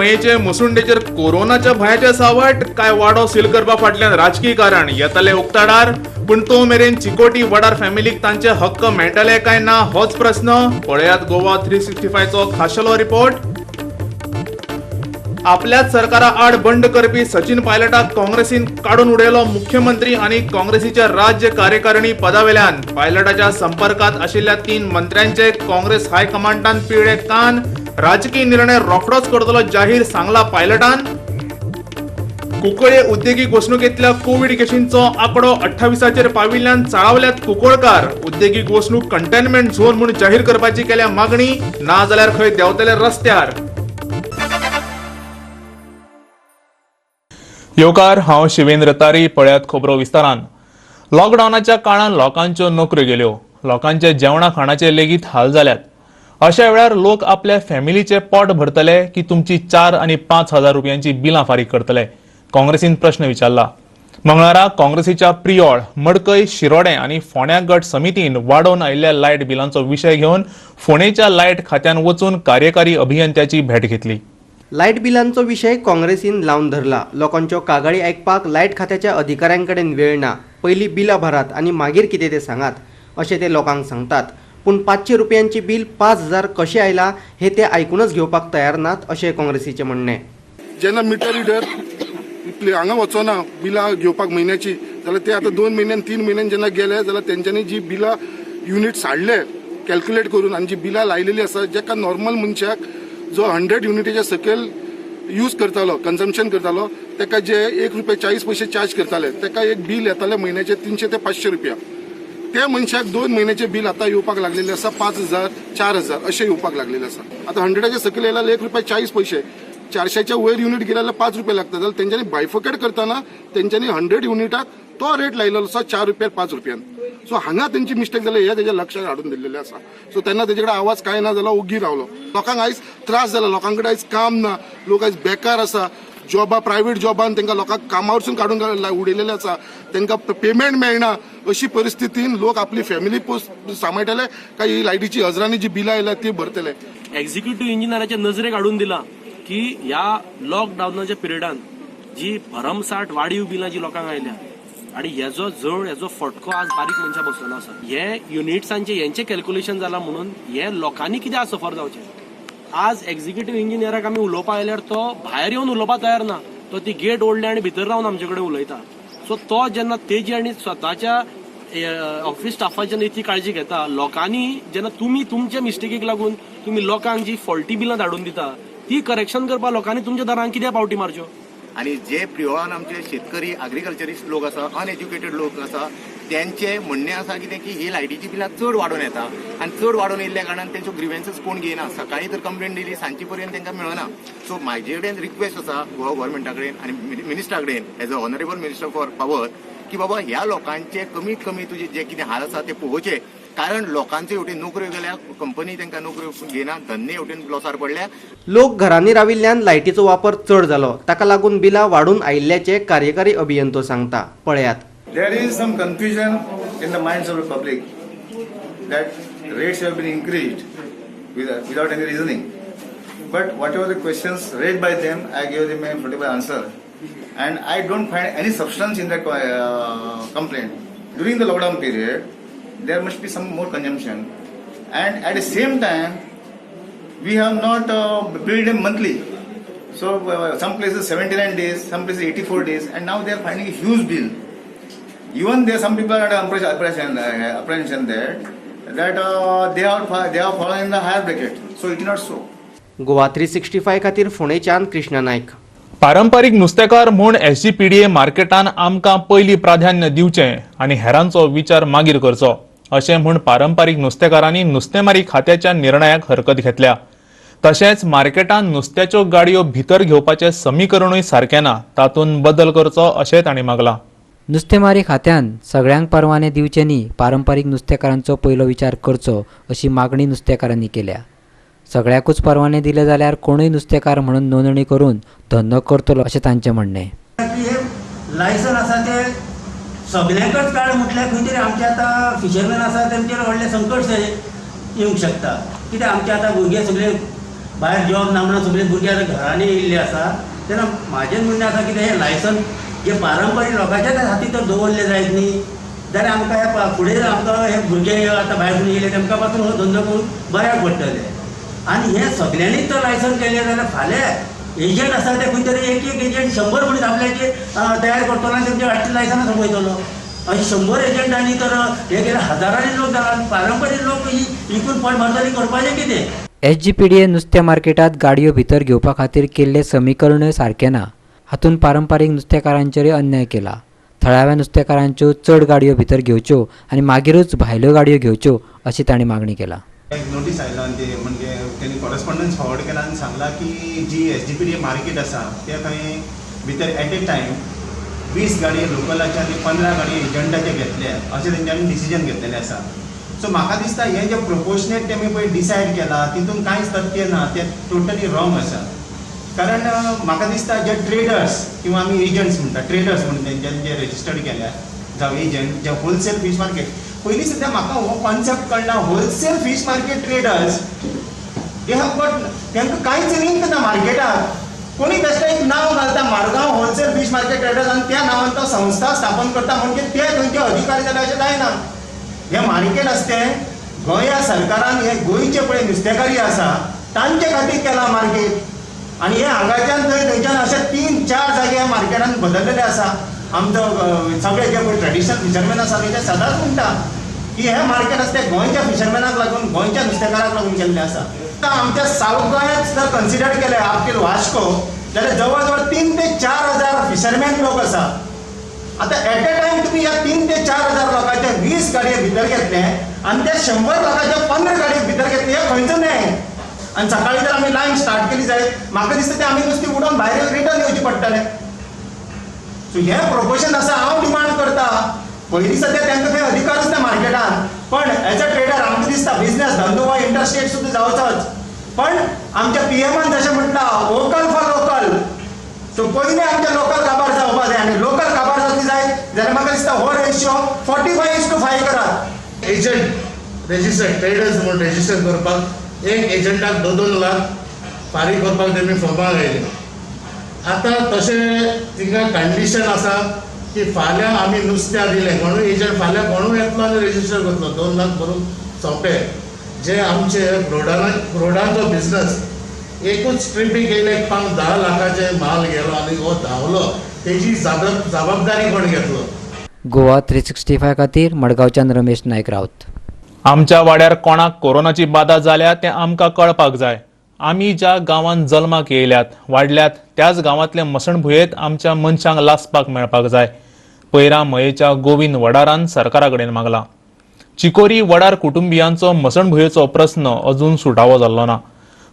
मयेचे मुसुंडेचेर कोरोनाच्या भंयाचे सावट काय वाडो सील करपा फाटल्यान राजकीय कारण येतले उक्ताडार, पूण तो मेरेन चिकोटी वडार फॅमिलीक तांचे हक्क मेळटले काय ना होच प्रस्न. पळयात गोवा 365 चो खाशेलो रिपोर्ट. आपल्याच सरकारा आड बंड करपी सचिन पायलटाक काँग्रेसीन काडून उडयलो मुख्यमंत्री आनी काँग्रेसीच्या राज्य कार्यकारिणी पदावेल्यान. पायलटाच्या संपर्कात आशिल्ल्या 3 मंत्र्यांचे काँग्रेस हायकमांडान पिळ्ळे कान. राजकीय निर्णय रोखडोच करतलो जाहीर सांगला पायलटान. कुंकळे उद्देगीक वसणुकेंतल्या कोवीड केशींचो आंकडो 28चेर पाविल्ल्यान चाळावल्यात कुंकळकार. उद्देगीक वसणूक कंटेनमेंट झोन म्हूण जाहीर करपाची केल्या मागणी, ना जाल्यार खंय देंवतले रस्त्यार. येवकार, हांव शिवेंद्र तारी. पळयात खबरो विस्तारान. लॉकडावनाच्या काळान लोकांच्यो नोकऱ्यो गेल्यो, लोकांचे जेवणा खाणाचे लेगीत हाल जाल्यात. अशा वेळार लोक आपल्या फॅमिलीचे पोट भरतले की तुमची 4 आनी 5 हजार रुपयांची बिलां फारीक करतले, काँग्रेसीन प्रश्न विचारला. मंगळारा काँग्रेसीच्या प्रियोळ, मडकय, शिरोडें आनी फोंड्या गट समितीन वाडोवन आयिल्ल्या लायट बिलांचो विशय घेवन फोंडेच्या लायट खात्यान वचून कार्यकारी अभियंत्याची भेट घेतली. लायट बिलांचो विशय काँग्रेसीन लावन धरला. लोकांच्यो कागाळी आयकपाक लायट खात्याच्या अधिकाऱ्यां कडेन वेळ ना. पयलीं बिलां भरात आनी मागीर कितें तें सांगात अशें ते लोकांक सांगतात. पूण 500 रुपयांची बील 5000 कशें आयलां हें ते आयकूनच घेवपाक तयार नात अशें काँग्रेसीचें म्हणणें. जेन्ना मिटर रिडर हांगा वचना बिलां घेवपाक म्हयन्याची, जाल्यार ते आतां 2 म्हयन्यान 3 म्हयन्यान जेन्ना गेले जाल्यार तेंच्यांनी जी बिलां युनिट्स हाडले कॅल्क्युलेट करून आनी जी बिलां लायलेली आसा, जेका नॉर्मल मनशाक जो 100 युनिटीच्या सकयल यूज करतालो, कन्जम्पशन करतालो, तेका जे 1 रुपया 40 पयशे चार्ज करताले, तेका एक बील येतालें म्हयन्याचे 300 ते 500 रुपया. त्या मनशाक 2 म्हयन्याचे बील आतां येवपाक लागलेले आसा 5000, 4000 अशें येवपाक लागलेले आसा. आतां 100च्या सकयल येयला 1 रुपया 40 पयशे, 400च्या वयर युनिट गेले जाल्यार 5 रुपया लागता. जाल्यार तेंच्यांनी बायफर्केट करतना तेंच्यांनी 100 युनिटाक तो रेट लायलेलो आसा 4 रुपया 5 रुपयान. सो हांगा तेंची मिस्टेक जाली हे तेज्या लक्षात हाडून दिल्लेले आसा. सो तेन्ना तेजे कडेन आवाज कांय ना जालो, ओगी रावलो. लोकांक आयज त्रास जाला, लोकां कडेन आयज काम ना, लोक आयज बेकार आसा. जॉबा प्रायवेट जॉबान तांकां लोकांक कामावरसून काडून उडयलेले आसा, तांकां पेमेंट मेळना. अशी परिस्थितीन लोक आपली फॅमिली पोस सांबाळटले काय ही लायटीची हजरांनी जी बिलां आयल्या ती भरतले? एक्झिक्युटिव्ह इंजिनियराच्या नजरेक हाडून दिला की ह्या लॉकडावनाच्या पिरियडान जी भरमसाठ वाडीव बिलां जी लोकांक आयल्या आणि हेजो जड हेजो फटको आज बारीक मनशां बसलेलो आसा. हे युनिट्सांचे हेंचे कॅल्क्युलेशन जाला म्हणून हे लोकांनी कित्याक सफर जावचें? आज एक्झिक्युटिव्ह इंजिनियराक आमी उलोवपा आयल्यार तो भायर येवन उलोवपा तयार ना. तो ती गेट ओडले आनी भितर रावन आमचे कडेन उलयता. सो तो जेन्ना तेजी आनी स्वताच्या ऑफिस स्टाफाची जेन्ना इतली काळजी घेता, लोकांनी जेन्ना तुमी तुमच्या मिस्टेकीक लागून तुमी लोकांक जी फॉल्टी बिलां धाडून दिता ती करेक्शन करपाक लोकांनी तुमच्या दारान कित्याक पावटी मारच्यो? आणि जे प्रियोळान आमचे शेतकरी, अग्रिकल्चरिस्ट लोक आसा, अनएज्युकेटेड लोक आसा, त्यांचे म्हणणें आसा कितें की ही लायटीची बिलां चड वाडोवन येता आनी चड वाडोवन येयल्ल्या कारणान तेंच्यो ग्रिवेन्सीस कोण घेयना. सकाळी तर कंप्लेन दिली, सांजचे पर्यंत तांकां मेळना. सो म्हाजे कडेन रिक्वेस्ट आसा गोवा गव्हर्मेंटा कडेन आनी मिनिस्टरा कडेन, as a honourable minister for power, की बाबा ह्या लोकांचे कमीत कमी तुजे जे कितें हाल आसा ते पळोवचे, कारण लोकांचे हेवटेन नोकऱ्यो गेल्या, कंपनी तांकां नोकऱ्यो घेयना, धंदे हेवटेन लॉसार पडल्या. लोक घरांनी राविल्ल्यान लायटीचो वापर चड जालो, ताका लागून बिलां वाडून आयिल्ल्याचें कार्यकारी अभियंतो सांगता. पळयात. There is some confusion in the minds of the public that rates have been increased without any reasoning. But whatever the questions raised by them, I gave them a suitable answer. And I don't find any substance in that complaint. During the lockdown period, there must be some more consumption. And at the same time, we have not billed them monthly. So some places 79 days, some places 84 days, and now they are finding a huge bill. Even there, some people are under apprehension that they are fallen in the higher bracket. So it is not so. Goa 365 खातीर फोंडेच्यान कृष्णा नायक. पारंपारीक नुस्तेकार म्हूण SGPDA मार्केटान आमकां पयलीं प्राधान्य दिवचें आनी हेरांचो विचार मागीर करचो अशें म्हूण पारंपारीक नुस्तेकारांनी नुस्तेमारी खात्याच्या निर्णयाक हरकत घेतल्या. तशेंच मार्केटान नुस्त्याच्यो गाडयो भितर घेवपाचें समीकरणूय सारकें ना, तातूंत बदल करचो अशें तांणी मागलां. नुस्तेमारी खात्यान सगळ्यांक परवाने दिवचे न्ही, पारंपारीक नुस्तेकारांचो पयलो विचार करचो अशी मागणी नुस्तेकारांनी केल्या. सगळ्याकूच परवाने दिले जाल्यार कोणूय नुस्तेकार म्हणून नोंदणी करून धंदो करतलो अशें तांचें म्हणणें. की हे लायसन आसा ते सगल्यांकच काड म्हटल्यार खंय तरी आमचे आतां फिशरमॅन आसा तेमचेर व्हडलें संकट येवंक शकता. कित्याक आमचे आतां भुरगे सगळे भायर जॉब ना म्हणून सगळे भुरगे आतां घरांनी येयल्ले आसा. तेन्ना म्हाजें म्हणणें आसा कितें हें लायसन जे पारंपारीक लोकांच्याच हातीन तर दवरलें जायत न्ही जाल्यार आमकां हे फुडें आमकां हे भुरगे आतां भायर येयले तेमकां पासून हो धंदो करूंक बऱ्याक पडटलें. आनी हें सगळ्यांनीच जर लायसन केलें जाल्यार फाल्यां एजंट आसा ते खंय तरी एक एक एजंट 100 मनीस आपल्याचे तयार करतलो आनी तेमच्या हाडटी लायसनां सोंपयतलो. अशें 100 एजंटांनी तर हे केले हजारांनी लोक जाला. पारंपारीक लोक ही विकून पोट भरतली करपाचें कितें. एसजीपीडीए नुस्त्या मार्केटांत गाडयो भितर घेवपा खातीर केल्लें समीकरणूय सारकें ना. हातूंत पारंपारीक नुस्तेकारांचेरूय अन्याय केला. थळाव्या नुस्तेकारांच्यो चड गाडयो भितर घेवच्यो आनी मागीरूच भायल्यो गाडयो घेवच्यो अशी तांणी मागणी केला. एक नोटीस आयला आनी ते म्हणजे तेणी कॉरस्पॉन्डन्स फॉरवर्ड केला आनी सांगला की जी एसजीपीडीए मार्केट आसा ते खंय भितर एट ए टायम 20 गाडये लोकलाचे आनी 15 गाडये एजंटाचे घेतले अशें तेंच्यांनी डिसिजन घेतलेलें आसा. सो म्हाका दिसता हें जें प्रोपोर्शनेट तेमी पळय डिसायड केलां तितून कांयच तथ्य ना, तें टोटली रॉंग आसा. कारण म्हाका दिसता जे ट्रेडर्स किंवा आमी एजंट्स म्हणटा, ट्रेडर्स म्हणून तेंच्यांनी जे रजिस्टर्ड केल्या जावं एजंट जे होलसेल फीश मार्केट, पयलीं सद्या म्हाका हो कॉन्सेप्ट कळना. Wholesale fish market traders they have got, तांकां कांयच लिंक ना मार्केटाक. कोणी बेश्टें एक नांव घालता Margao wholesale fish market traders आनी त्या नांवान तो संस्था स्थापन करता म्हणजे ते थंयचे अधिकारी जाले अशें जायना. हें मार्केट आसा तें गोंया सरकारान हे गोंयचे पळय नुस्तेकारी आसा तांचे खातीर केलां मार्केट. आनी हे हांगाच्यान थंय थंयच्यान अशे 3-4 जागे ह्या मार्केटान बदललेले आसा. आमचो सगळे जे पळय ट्रेडिशनल फिशरमॅन आसा ते सदांच म्हणटा की हें मार्केट आसा तें गोंयच्या फिशरमॅनाक लागून, गोंयच्या नुस्तेकाराक लागून केल्लें आसा. आतां आमच्या सावथ गोंयांत जर कन्सिडर केलें अप टील वास्को जाल्यार जवळ जवळ 3 ते 4 हजार फिशरमॅन लोक आसा. आतां एट ए टायम तुमी ह्या 3 ते 4 हजार लोकांचे 20 गाडये भितर घेतले आनी त्या 100 लोकांचे 15 गाडये भितर घेतले, हे खंयचो न्याय? आनी सकाळी जर आमी लायन स्टार्ट केली जायत म्हाका दिसता ते आमी नुस्तीं उडोवन भायर रिटर्न येवचें पडटलें. सो हें प्रोपोशन आसा, हांव डिमांड करता. पयलीं सद्या तांकां खंय अधिकारच ना मार्केटान, पण एज अ ट्रेडर आमकां दिसता बिजनेस धंदो हो इंटरस्टेट सुद्दां जावचोच. पण आमच्या पीएमान जशें म्हटलां वोकल फॉर लोकल, सो पयलीं आमच्या लोकल काबार जावपा जाय आनी लोकल काबार जातली जायत जाल्यार म्हाका दिसता हो रेशियो 45:5 करात. एजंट रेजिस्टर ट्रेडर्स म्हूण रेजिस्टर करपाक एक एजंटाक 2-2 लाख फारीक करपाक तेमी फॉर्मां घायलीं. आतां तशें तिंगा कंडिशन आसा की फाल्यां आमी नुस्त्या दिलें कोणूय एजंट फाल्यां कोणूय येतलो आनी रेजिस्टर करतलो, 2 लाख भरून सोंपे. जे आमचे रोडांचो बिजनस एकूच ट्रिपीक येयले 5-10 लाखाचे माल गेलो आनी हो धांवलो, तेजी जबाबदारी कोण घेतलो? गोवा 365 खातीर मडगांवच्यान रमेश नायक राऊत. आमच्या वाड्यार कोणाक कोरोनाची बाधा जाल्या तें आमकां कळपाक जाय. आमी ज्या गांवांत जल्माक येयल्यात वाडल्यात त्याच गांवांतले मसणभुंयेंत आमच्या मनशांक लासपाक मेळपाक जाय. पयरा मयेच्या गोविंद वडारान सरकारा कडेन मागला. चिकोरी वडार कुटुंबियांचो मसणभुंयेचो प्रस्न अजून सुटावो जाल्लो ना.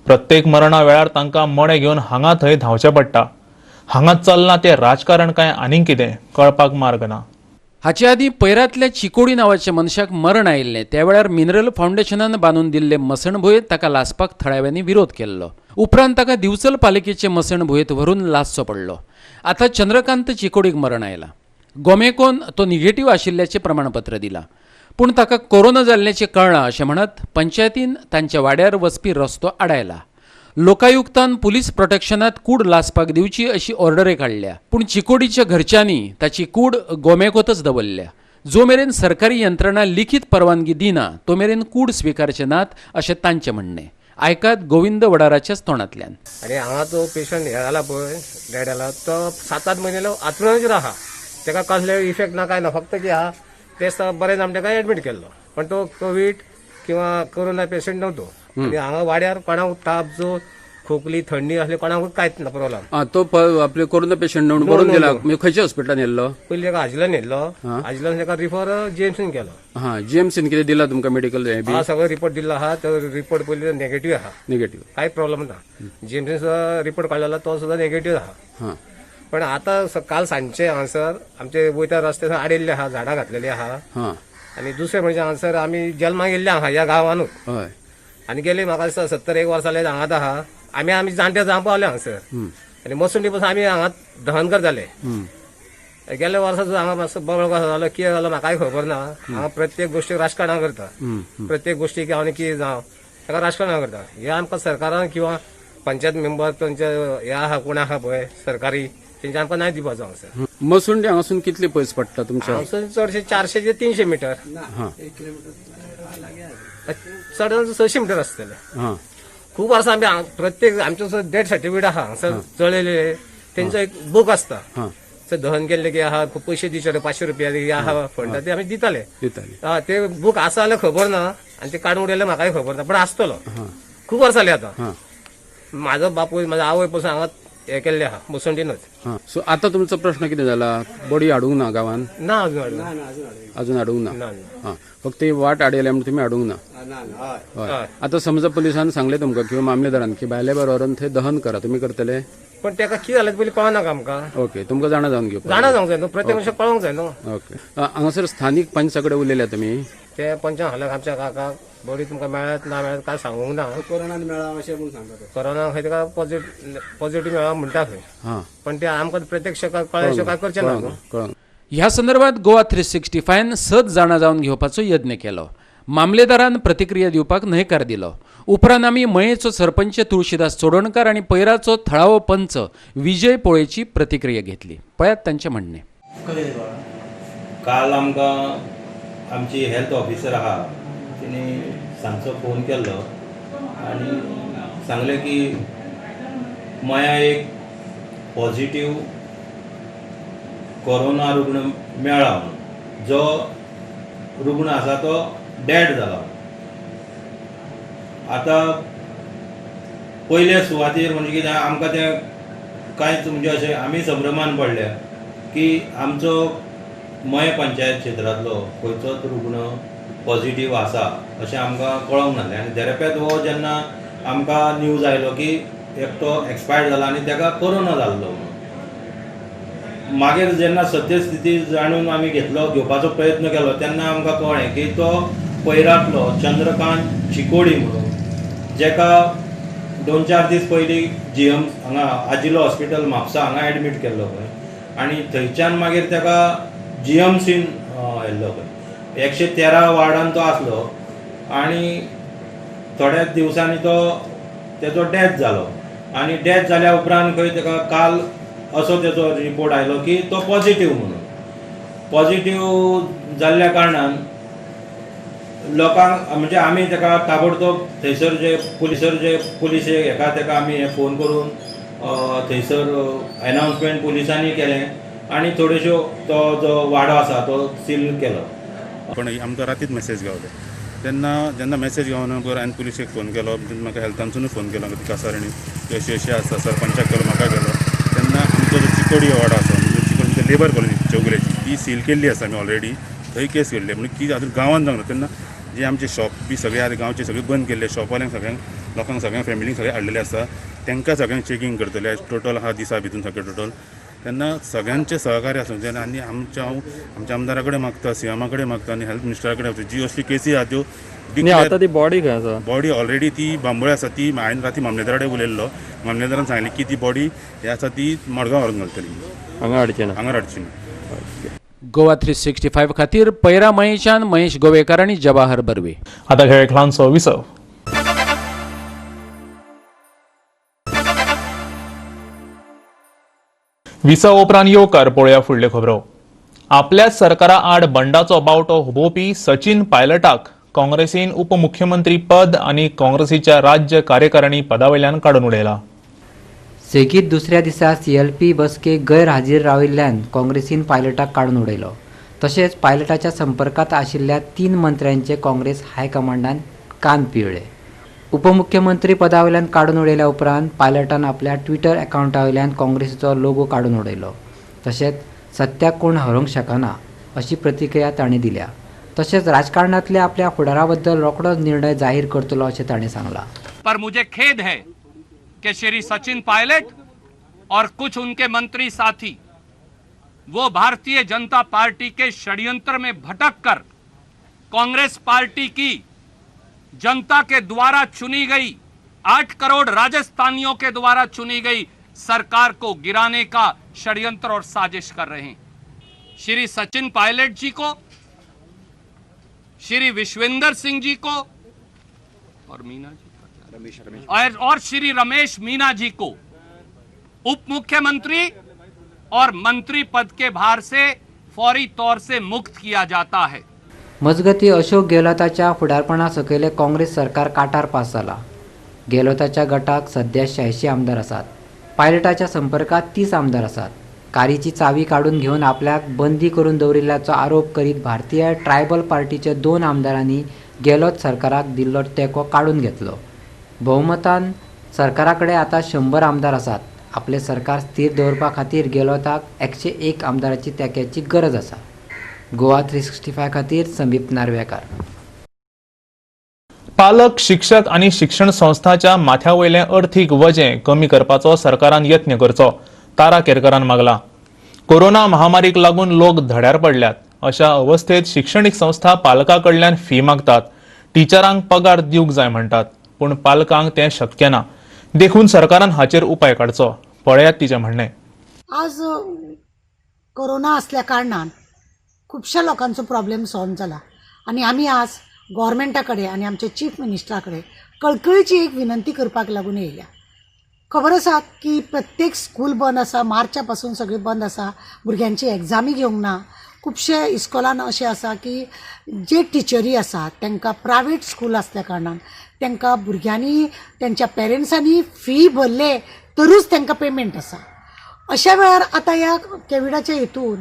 प्रत्येक मरणा वेळार तांकां मडें घेवन हांगा थंय धांवचें पडटा. हांगा चल्लां तें राजकारण काय आनीक कितें कळपाक मार्ग ना. हाचे आदीं पैरांतल्या चिकोडी नांवाच्या मनशाक मरण आयिल्लें. त्या वेळार मिनरल फावंडेशनान बांदून दिल्ले मसणभुंयेंत ताका लासपाक थळाव्यांनी विरोध केल्लो. उपरांत ताका दिवचल पालिकेचे मसणभुंयेंत व्हरून लासचो पडलो. आतां चंद्रकांत चिकोडीक मरण आयलां. गोमेकोन तो निगेटीव आशिल्ल्याचें प्रमाणपत्र दिलां, पूण ताका कोरोना जाल्ल्याचें कळ्ळां अशें म्हणत पंचायतीन तांच्या वाड्यार वचपी रस्तो आडायला. लोकायुक्तान पुलीस प्रोटेक्शनात कूड लासपाक दिवची अशी ऑर्डरय काडल्या, पूण चिकोडीच्या घरच्यांनी ताची कूड गोमेकोतच दवरल्या. जो मेरेन सरकारी यंत्रणा लिखित परवानगी दिना तो मेरेन कूड स्विकारचे नात अशें तांचें म्हणणें. आयकात गोविंद वडाराच्याच तोंडांतल्यान. आनी हांगा जो पेशंट हे जाला पळय डेड जाला तो 7-8 म्हयने आतरुणाचेर आहा, ताका कसले इफेक्ट ना काय ना, फक्त की आहा ते बरें ना ताका एडमीट केल्लो, पण तो कोवीड किंवा कोरोना पेशंट नव्हतो. आनी हांगा वाड्यार कोणाक ताप जो खोकली थंडी असले कोणाक कांयच ना प्रॉब्लम. तो आपले कोरोना पेशंट म्हणून बरोवन दिला. म्हणजे खंयच्या हॉस्पिटलान येल्लो? पयलीं ताका हाजल्यान येल्लो, हाजल्यान ताका रिफर जीएमसीन केलो. हा, जीएमसीन कितें दिला तुमकां मेडिकल? हा, सगळो रिपोर्ट दिल्लो आहा, तो रिपोर्ट पयलीं नेगेटीव आहा. नेगेटीव कांय प्रॉब्लम ना. जीएमसीन सुद्दां रिपोर्ट काडलेलो तो सुद्दां नेगेटीव आहा. पण आतां काल सांजचे हांगासर आमचे वयता रस्ते आडिल्ले आहा, झाडां घातलेली आहा. आनी दुसरें म्हणजे हांगासर आमी जल्माक येयल्ले आहा ह्या गांवानूच, आनी गेले म्हाका दिसता 71 वर्सां जाले हांगाच आहा. आमी आमी जाणटे जावंक पावले हांगासर आनी मसुंडी पासून आमी हांगा दहन करताले. गेल्या वर्सा सुद्दां हांगा मातसो बळ कसो जालो कितें जालो म्हाकाय खबर ना. हांगा प्रत्येक गोश्टीक राजकारणां करता, प्रत्येक गोश्टीक हांव कितें जावं ताका राजकारणां करता. हें आमकां सरकारान किंवा पंचायत मेंबर तांचे हे आहा कोण आहा पळय सरकारी तेंचे आमकां नाही दिवपाचो हांगसर. मसुंडी हांगासून कितले पयस पडटा तुमच्या? हांगसून चडशे 400 ते 300 मिटर, चड 600 मिटर आसतले. खूब वर्सां आमी प्रत्येक आमचो डेथ सर्टिफिकेट आहा हांगसर जळयलेले, तेंचो एक बूक आसता, दहन केल्ले की आहा पयशे दिवचे 500 रुपया आहा फंड ते आमी दिताले. ते बूक आसा जाल्यार खबर ना आनी ते काडून उडयले म्हाकाय खबर ना, पण आसतलो. खूब वर्सां जाली आतां. म्हाजो बापूय म्हाजो आवय पसून हांगा हे केल्ले आहा मसुंडीनच. सो आतां तुमचो प्रश्न कितें जाला? बॉडी हाडूंक ना गांवान? ना, अजून हाडूंक ना. फक्त ही वाट आडयल्या म्हणून तुमी हाडूंक ना. हय. आतां समजा पुलिसान सांगलें तुमकां किंवा मामलेदारान की भायले बरोबर थंय दहन करा, तुमी करतले? पण तेका कितें जालें पयलीं कळना आमकां. ओके, तुमकां जाणा जावन घेवपाक, जाणा जावंक जाय न्हू, प्रत्येक मनशाक कळोंक जाय न्हू. ओके. हांगासर स्थानीक पंचा कडेन उलयल्या तुमी? ते पंचान हाडल्या आमच्या काकाक, बॉडी तुमकां मेळत ना मेळत काय सांगूंक ना. कोरोनान मेळ्ळा अशें म्हणून सांगता. कोरोना खंय तेका पॉझिटिव्ह मेळ्ळा म्हणटा खंय, पण ते आमकां प्रत्यक्ष कळ्ळें काय करचें ना. ह्या संदर्भात गोवा 365 सत जाणा जावन घेवपाचो यत्न केलो. मामलेदारान प्रतिक्रिया दिवपाक न्हयकार दिलो. उपरांत आमी मयेचो सरपंच तुळशीदास चोडणकार आनी पैराचो थळावो पंच विजय पोळेची प्रतिक्रिया घेतली. पळयात तांचें म्हणणें. काल आमकां आमची हेल्थ ऑफिसर आहा तिणे सांजचो फोन केल्लो आनी सांगलें की मया एक पॉझिटिव्ह कोरोना रुग्ण मेळ्ळा म्हणून, जो रुग्ण आसा तो डेड जाला. आतां पयले सुवातेर म्हणजे कितें आमकां तें कांयच म्हणजे अशें आमी संभ्रमान पडल्या की आमचो मये पंचायत क्षेत्रांतलो खंयचोच रुग्ण पॉझिटिव्ह आसा अशें आमकां कळोंक नासलें. आनी देरेपेत हो जेन्ना आमकां न्यूज आयलो की एकटो एक्सपायर्ड जाला आनी ताका कोरोना जाल्लो म्हणून, मागीर जेन्ना सत्यस्थिती जाणून आमी घेवपाचो प्रयत्न केलो तेन्ना आमकां कळ्ळें की तो पैरांतलो चंद्रकांत चिकोडी म्हणून, जेका 2-4 दीस पयलीं जीएम हांगा आजिलो हॉस्पिटल म्हापसा हांगा एडमीट केल्लो खंय, आनी थंयच्यान मागीर ताका जीएमसीन येल्लो खंय, 113 वार्डान तो आसलो आनी थोड्याच दिवसांनी तो तेजो डेथ जालो. आनी डेथ जाल्या उपरांत खंय ताका काल असो तेजो रिपोर्ट आयलो की तो पॉझिटिव्ह म्हणून. पॉझिटिव्ह जाल्ल्या कारणान लोकांक म्हणजे आमी ताका ताबडतोब थंयसर जे पुलीस हेका ताका आमी हे फोन करून थंयसर एनावन्समेंट पुलिसांनी केलें आनी थोड्योश्यो तो जो वाडो आसा तो सील केलो. पण आमकां रातीच मॅसेज गावले तेन्ना जेन्ना मॅसेज गावना बरोबर हांवें पुलिशेक फोन केलो, म्हाका हेल्थानसूनय फोन केलो कासारणी अशी अशी आसा, सरपंचाक केलो, म्हाका केलो. तेन्ना आमचो जो चिकोडी वाडो आसा म्हणजे चिकोडी म्हणजे लेबर कॉलनी चौगुलेची ती सील केल्ली आसा आमी ऑलरेडी, थंय केस केल्ली म्हणजे की आजून गांवांत जावंक ना. तेन्ना जे आमचे शॉप बी सगळे आतां गांवचे सगळे बंद केल्ले, शॉपवाल्यांक सगळ्यांक लोकांक सगळ्यांक फॅमिलींक सगळे हाडलेले आसा, तांकां सगळ्यांक चॅकींग करतले टोटल आहा दिसा भितून सगळे टोटल. तेन्ना सगळ्यांचे सहकार्य आसूंक जाय आनी आमच्या हांव आमच्या आमदारा कडेन मागता, सीएमा कडेन मागता आनी हेल्थ मिनिस्टरा कडेन मागता, जी असली केसी आहा त्यो. आतां ती बॉडी खंय आसा? बॉडी ऑलरेडी ती बांबोळे आसा, ती हांवें राती मामलेदारा कडेन उलयल्लो, मामलेदारान सांगलें की ती बॉडी हे आसा ती मडगांव व्हरून घालतली, हांगा हाडची ना, हांगा हाडची ना. गोवा 365 खातीर पैरा महेशान महेश गोवेकर आनी जवाहर बर्वे. आतां खेळ ल्हानसो विसव. विसव उपरांत येवकार पळोवया फुडल्यो खबरो. आपल्याच सरकारा आड बंडाचो बावटो हुबोवपी सचिन पायलटाक काँग्रेसीन उपमुख्यमंत्री पद आनी काँग्रेसीच्या राज्य कार्यकारिणी पदावयल्यान काडून उडयला. सेगीत दुसऱ्या दिसा सीएलपी बसकेक गैरहाजीर राविल्ल्यान काँग्रेसीन पायलटाक काडून उडयलो. तशेंच पायलटाच्या संपर्कांत आशिल्ल्या 3 मंत्र्यांचे काँग्रेस हायकमांडान कान पिळ्ळे. उपमुख्यमंत्री पदावयल्यान काडून उडयल्या उपरांत पायलटान आपल्या ट्विटर अकावंटावयल्यान काँग्रेसीचो लोगो काडून उडयलो. तशेंच सत्याक कोण हरोवंक शकना अशी प्रतिक्रिया ताणें दिल्या. तशेंच राजकारणांतल्या आपल्या फुडारा बद्दल रोखडोच निर्णय जाहीर करतलो अशें ताणें सांगलां. पर मुझे खेद है कि श्री सचिन पायलट और कुछ उनके मंत्री साथी वो भारतीय जनता पार्टी के षड्यंत्र में भटक कर कांग्रेस पार्टी की जनता के द्वारा चुनी गई 8 करोड़ राजस्थानियों के द्वारा चुनी गई सरकार को गिराने का षड्यंत्र और साजिश कर रहे हैं। श्री सचिन पायलट जी को, श्री विश्वेंद्र सिंह जी को और मीना जी का और श्री रमेश मीना जी को उप मुख्यमंत्री और मंत्री पद के भार से फौरी तौर से मुक्त किया जाता है। मजगती अशोक गेहलोताच्या फुडारपणा सकयले काँग्रेस सरकार काटार पास जाला। गेहलोताच्या गटाक सध्या 86 आमदार आसात। पायलटाच्या संपर्कात 30 आमदार आसात। कारीची चावी काडून घेवन आपल्याक बंदी करून दवरिल्ल्याचो आरोप करीत भारतीय ट्रायबल पार्टीचे 2 आमदारांनी गेहलोत सरकाराक दिल्लो तेंको काडून घेतलो। बहुमतान सरकारा कडेन आतां 100 आमदार आसात। आपले सरकार स्थिर दवरपा खातीर गेहलोताक 101 आमदारांची तेंक्याची गरज आसा। गोवा 365 खातीर संदीप नार्वेकार। पालक, शिक्षक आनी शिक्षण संस्थांच्या माथ्या वयलें अर्थीक वजें कमी करपाचो सरकारान यत्न करचो, तारा केरकरान मागला। कोरोना महामारीक लागून लोक धड्यार पडल्यात। अशा अवस्थेत शिक्षणीक संस्था पालकां कडल्यान फी मागतात, टिचरांक पगार दिवंक जाय म्हणटात, पूण पालकांक तें शक्य ना। देखून सरकारान हाचेर उपाय काडचो, पळयात तिचें म्हणणें। आज कोरोना असल्या कारणान खुबश्या लोकांचो प्रॉब्लेम सॉल्व जाला आनी आमी आज गव्हर्मेंटा कडेन आनी आमच्या चीफ मिनिस्टरा कडेन कळकळीची एक विनंती करपाक लागून येयल्या। खबर आसा की प्रत्येक स्कूल बंद आसा, मार्चा पासून सगळें बंद आसा, भुरग्यांची एग्जामी घेवंक ना। खुबशे इस्कॉलान अशें आसा की जे टिचरी आसा तांकां प्रायवेट स्कूल आसल्या कारणान तांकां भुरग्यांनी तेंच्या पेरंट्सांनी फी भरले तरूच तांकां पेमेंट आसा। अशा वेळार आतां ह्या कोविडाच्या हेतून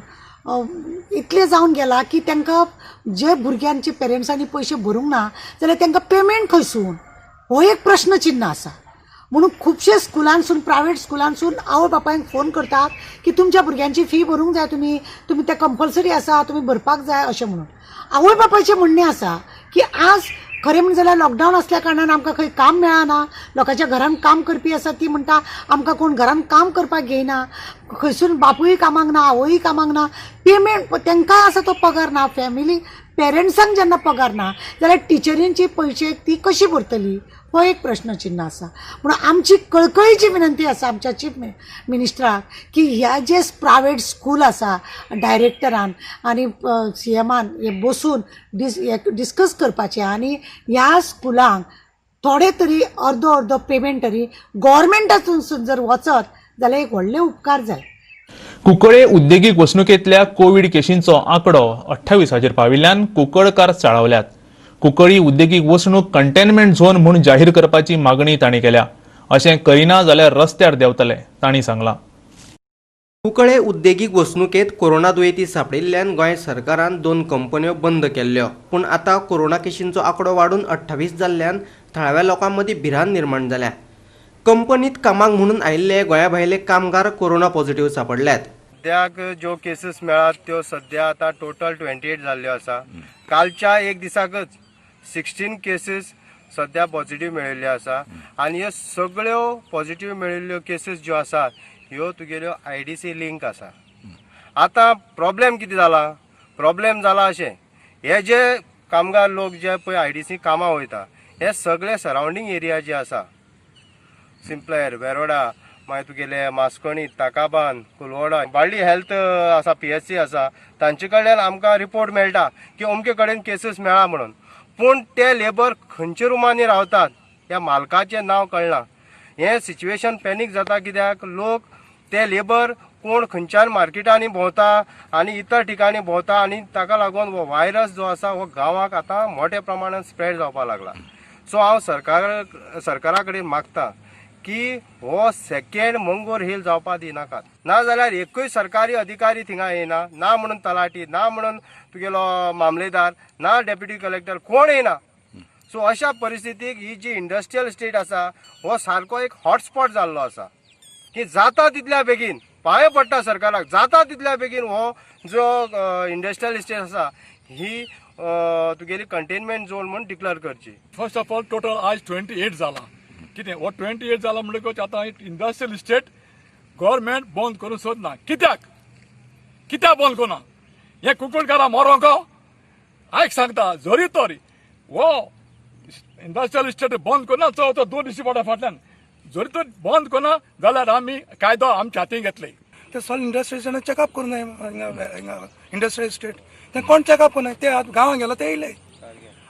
इतलें जावन गेलां की तांकां जे भुरग्यांचे पेरंट्सांनी पयशे भरूंक ना जाल्यार तांकां पेमेंट खंयसून, हो एक प्रश्न चिन्न आसा। म्हणून खुबशे स्कुलांसून, प्रायवेट स्कुलांसून आवय बापायंक फोन करतात की तुमच्या भुरग्यांची फी भरूंक जाय, तुमी तुमी ते कंपल्सरी आसा, तुमी भरपाक जाय अशें म्हणून। आवय बापायचें म्हणणें आसा की आज खरें म्हणून जाल्यार लॉकडावन आसल्या कारणान आमकां खंय काम मेळना, लोकांच्या घरान काम करपी आसा ती म्हणटा आमकां कोण घरान काम करपाक घेयना, खंयसून बापूय कामाक ना, आवयूय कामाक ना, पेमेंट तांकांय आसा तो पगार ना, फॅमिली पेरंट्सांक जेन्ना पगार ना जाल्यार टिचरींची पयशे ती कशी भरतली, हो एक प्रश्नचिन्ह आसा। म्हणून आमची कळकळीची विनंती आसा आमच्या चीफ मिनिस्टराक की ह्या जे प्रायवेट स्कूल आसा डायरेक्टरान आनी सीएमान हे बसून डिस्कस करपाचें आनी ह्या स्कुलांक थोडे तरी अर्दो अर्दो पेमेंट तरी गव्हर्मेंटातून जर वचत जाल्यार एक व्हडले उपकार जाय। कुंकळे उद्देगीक वसणुकेंतल्या कोवीड केशींचो आंकडो 28 पाविल्ल्यान कुंकळकार चाळवल्यात। कुंकळी उद्देगीक वसणूक कंटेनमेंट झोन म्हूण जाहीर करपाची मागणी तांणी केल्या। अशें करिना जाल्यार रस्त्यार देंवतले, तांणी सांगलां। कुंकळे उद्देगीक वसणुकेंत कोरोना दुयेंती सांपडिल्ल्यान गोंय सरकारान 2 कंपन्यो बंद केल्ल्यो, पूण आतां कोरोना केशींचो आंकडो वाडून 28 जाल्ल्यान थळाव्या लोकां मदीं भिरांत निर्माण जाल्या। कंपनीत कामाक म्हणून आयिल्ले गोंया भायले कामगार कोरोना पॉझिटिव्ह सांपडल्यात। सद्याक ज्यो केसीस मेळ्ळात त्यो सद्या आतां टोटल 28 जाल्ल्यो आसा। कालच्या एक दिसाकच 16 केसीस सद्या पॉझिटिव्ह मेळिल्ल्यो आसा आनी ह्यो सगळ्यो पॉझिटिव्ह मेळिल्ल्यो केसीस ज्यो आसात ह्यो तुगेल्यो IDC link आसा। आतां प्रॉब्लेम कितें जाला, प्रॉब्लेम जाला अशें हे जे कामगार लोक जे पळय IDC कामां वयता हे सगळे सरावंडींग एरिया जे आसा, सिंपलेर, वेरोडा, मागीर तुगेले मास्कणी, ताकाबान, कुलवडा, बाळ्ळी हेल्थ आसा, PHC आसा, तांचे कडल्यान आमकां रिपोर्ट मेळटा की अमके कडेन केसीस मेळ्ळा म्हणून, पूण ते लेबर खंयच्या रुमांनी रावतात ह्या मालकाचें नांव कळना। हें सिच्युएशन पॅनीक जाता कित्याक लोक ते लेबर कोण खंयच्यान मार्केटांनी भोंवता आनी इतर ठिकाणी भोंवता आनी ताका लागून हो व्हायरस जो आसा हो गांवाक आतां मोठ्या प्रमाणान स्प्रेड जावपाक लागला। सो हांव सरकारा कडेन मागता की हो सेकेंड मंगोर हिल जावपाक दिनाकात, ना जाल्यार एकूय सरकारी अधिकारी थिंगा येना, ना म्हणून तलाठी, ना म्हणून तुगेलो मामलेदार, ना डेप्युटी कलेक्टर, कोण येना। सो अशा परिस्थितीक ही जी इंडस्ट्रियल स्टेट आसा हो सारको एक हॉटस्पॉट जाल्लो आसा की जाता तितल्या बेगीन पांय पडटा सरकाराक, जाता तितल्या बेगीन हो जो इंडस्ट्रियल स्टेट आसा ही तुगेली कंटेनमेंट झोन म्हूण डिक्लेअर करची। फर्स्ट ऑफ ऑल टोटल आज 28 जाला, कितें हो 28 जाला म्हणटकच आतां इंडस्ट्रियल इस्टेट गव्हर्मेंट बंद करूंक सोदना। कित्याक कित्याक बंद करना? हे कुंकळकारां मरोंक आयक सांगता, जरी तर हो इंडस्ट्रियल इस्टेट बंद करना चवथो 2 दिसा फाटल्या फाटल्यान जरी तर बंद करना जाल्यार आमी कायदो आमच्या हातीन घेतले। ते सगळे इंडस्ट्रियलिस्टान चॅकअप करूं जाय, इंडस्ट्रियल इस्टेट ते कोण चॅकअप करना, ते आतां गांवांत गेला ते येयले,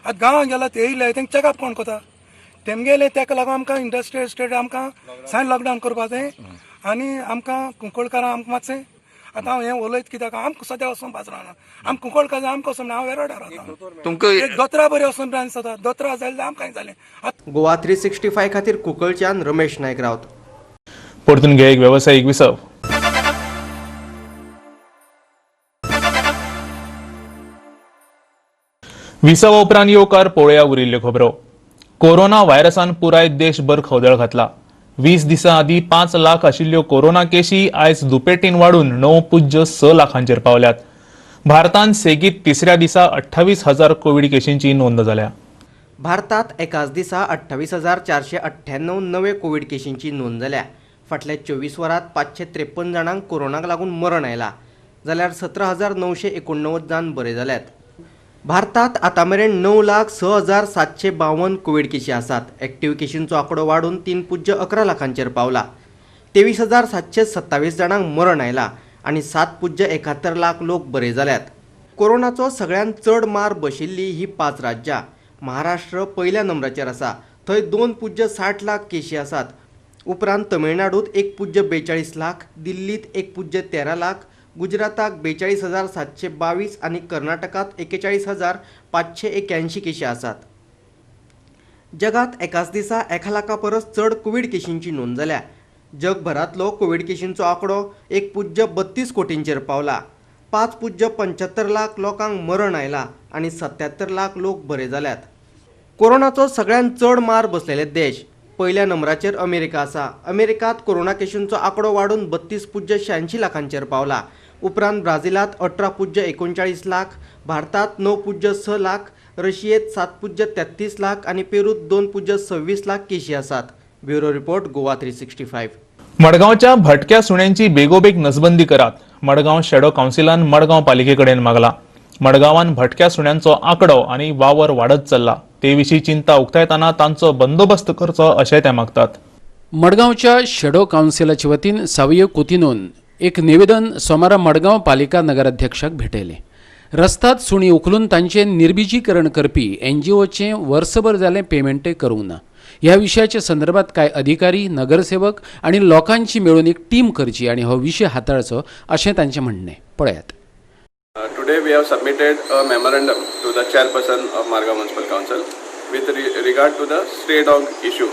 आतां गांवांत गेला ते येयले, तांकां चॅकअप कोण करता? तेमगेले तेका लागून आमकां इंडस्ट्रियल इस्टेट आमकां सायन लॉकडावन करपा जाय आनी आमकां कुंकळकारां आमकां मातशें आतां हांव हें उलयत कित्याक आमकां सद्या वचोन बाजारान आम कुंकळकार आमकां वचोन हांव वेरोडार वता तुमकां एक दोतरा बरें वचोन आनी सदां दोतरा जालें आमकां जालें. गोवा 365 खातीर कुंकळच्यान रमेश नायक रावत. परतून घे एक वेवसायीक विसव. विसवा उपरांत येवकार पळोवया उरिल्ल्यो खबरो. कोरोना व्हायरसान पुराय देशभर खवदळ घातला. 20 दिसां आदीं 5 लाख आशिल्ल्यो कोरोना केशी आयज दुपेटीन वाडून 9.6 लाखांचेर पावल्यात. भारतान सेगीत तिसऱ्या दिसा 28,000 कोवीड केशींची नोंद जाल्या. भारतात एकाच दिसा 28,498 नवे कोवीड केशींची नोंद जाल्या. फाटल्या 24 वरांत 553 जाणांक कोरोनाक लागून मरण आयला जाल्यार 17,989 जाण बरे जाल्यात. भारतात आतां मेरेन 9,06,752 कोवीड केशी आसात. एक्टिव्ह केशींचो आंकडो वाडून 3.11 लाखांचेर पावला. 23,727 जाणांक मरण आयला आनी 7.71 लाख लोक बरे जाल्यात. कोरोनाचो सगळ्यांत चड मार बशिल्ली ही 5 राज्यां. महाराष्ट्र पयल्या नंबराचेर आसा, थंय 2.60 लाख केशी आसात. उपरांत तमिळनाडूत 1.42 लाख, दिल्लीत 1.13 लाख, गुजराताक 42,722 आनी कर्नाटकात 41,581 केशी आसात. जगात एकाच दिसा 1 लाखा परस चड कोवीड केशींची नोंद जाल्या. जगभरांतलो कोवीड केशींचो आंकडो 1.32 कोटींचेर पावला. 5.75 लाख लोकांक मरण आयला आनी 77 लाख लोक बरे जाल्यात. कोरोनाचो सगळ्यांत चड मार बसलेले देश पयल्या नंबराचेर अमेरिका आसा. अमेरिकात कोरोना केशींचो आंकडो वाडून 32.86 लाखांचेर पावला. उपरांत ब्राझिलात 18.39 लाख, भारतात 9.6 लाख, रशियेत 7.33 लाख आनी पेरूत 2.26 लाख केशी आसात. Bureau report, Goa 365. मडगांवच्या भटक्या सुण्यांची बेगोबेग नसबंदी करात. मडगांव शॅडो कावन्सिलान मडगांव पालिकेकडेन मागला. मडगांवान भटक्या सुण्यांचो आंकडो आनी वावर वाडत चल्ला, ते विशीं चिंता उक्तायतना तांचो बंदोबस्त करचो अशें ते मागतात. मडगांवच्या शॅडो कावन्सिलाचे वतीन सावयो कुतिनोन एक निवेदन सोमारा मडगांव पालिका नगराध्यक्षाक भेटयलें. रस्त्यात सुणी उखलून तांचें निर्बिजीकरण करपी एनजीओचें वर्सभर जालें पेमेंटय करूंक ना. ह्या विशयाच्या संदर्भात कांय अधिकारी, नगरसेवक आनी लोकांची मेळून एक टीम करची आनी हो विशय हाताळचो अशें तांचें म्हणणें. पळयात. Today we have submitted a memorandum to the chairperson of Margao Municipal Council with regard to the stray dog issue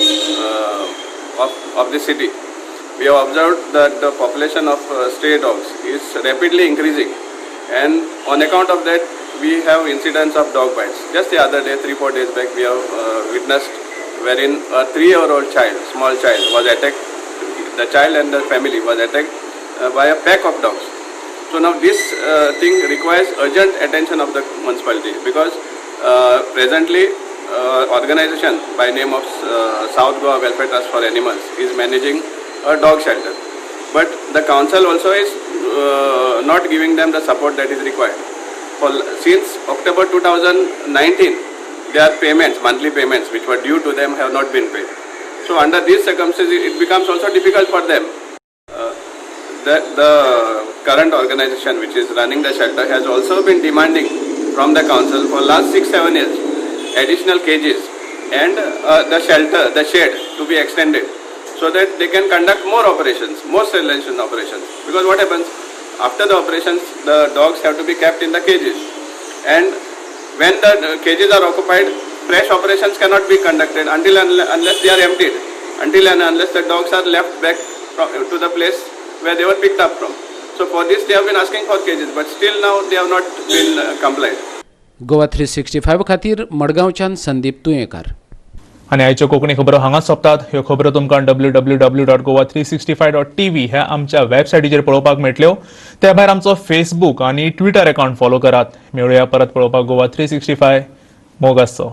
of the city. We have observed that the population of stray dogs is rapidly increasing, and on account of that we have incidents of dog bites. Just the other day, 3-4 days back, we have witnessed wherein a 3-year-old child, small child, was attacked. The child and the family was attacked by a pack of dogs. So now this thing requires urgent attention of the municipality, because presently organization by name of South Goa Welfare Trust for Animals is managing a dog shelter, but the council also is not giving them the support that is required. For since October 2019, their payments, monthly payments which were due to them, have not been paid. So under these circumstances, it becomes also difficult for them. The current organization which is running the shelter has also been demanding from the council for last 6-7 years additional cages and the shelter, the shed to be extended so that they can conduct more operations, more sterilization operations. Because what happens after the operations, the dogs have to be kept in the cages, and when the cages are occupied, fresh operations cannot be conducted until and unless they are emptied, until and unless the dogs are left back to the place where they were picked up from. So for this they have been asking for cages, but still now they have not been complied. Goa 365 खातीर मडगांवच्यान संदीप तुयेंकार. आनी आयच्यो कोंकणी खबरो हांगाच सोंपतात. ह्यो खबरो तुमकां www.goa365.tv ह्या आमच्या वेबसायटीचेर पळोवपाक मेळटल्यो. ते भायर आमचो फेसबूक आनी ट्विटर अकाउंट फॉलो करात. मेळुया परत पळोवपाक गोवा 365. मोग आसचो.